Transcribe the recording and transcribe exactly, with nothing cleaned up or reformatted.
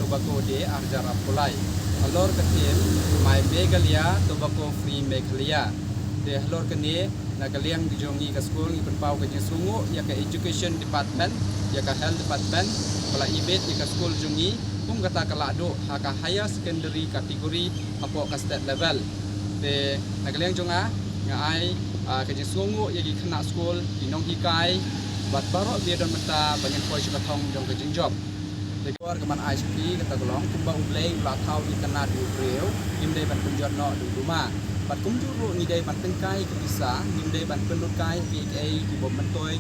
Tobacco Day arhajar arphew lai halor ka theme My Meghalaya Tobacco Free Meghalaya. Te halor kane, na ka liang jong ngi ka skul ngi pynpaw ka jingsngewnguh ïa ka Education Department, ïa ka Health Department ba la ibit ïa ka skul jong ngi kum kata ka lahduh ha ka higher secondary category hapoh ka state level. Te na ka liang jong nga, nga ai, ah, ka jingsngewnguh ïa ki khynnah skul, ki nonghikai bad baroh ki ba don bynta ba ngin poi sha ka thong jong ka jingjop. Te ka por ka ban ai sha phi kata ka long kumba U Blei u la thaw itynnad ïa u briew, ngim dei ban pynjot noh da u duma. Bad kumjuh ruh ngi dei ban tyngkai ïa ki pisa, ngim dei ban pynlut kai ïa kiei kiei ki bym myntoi.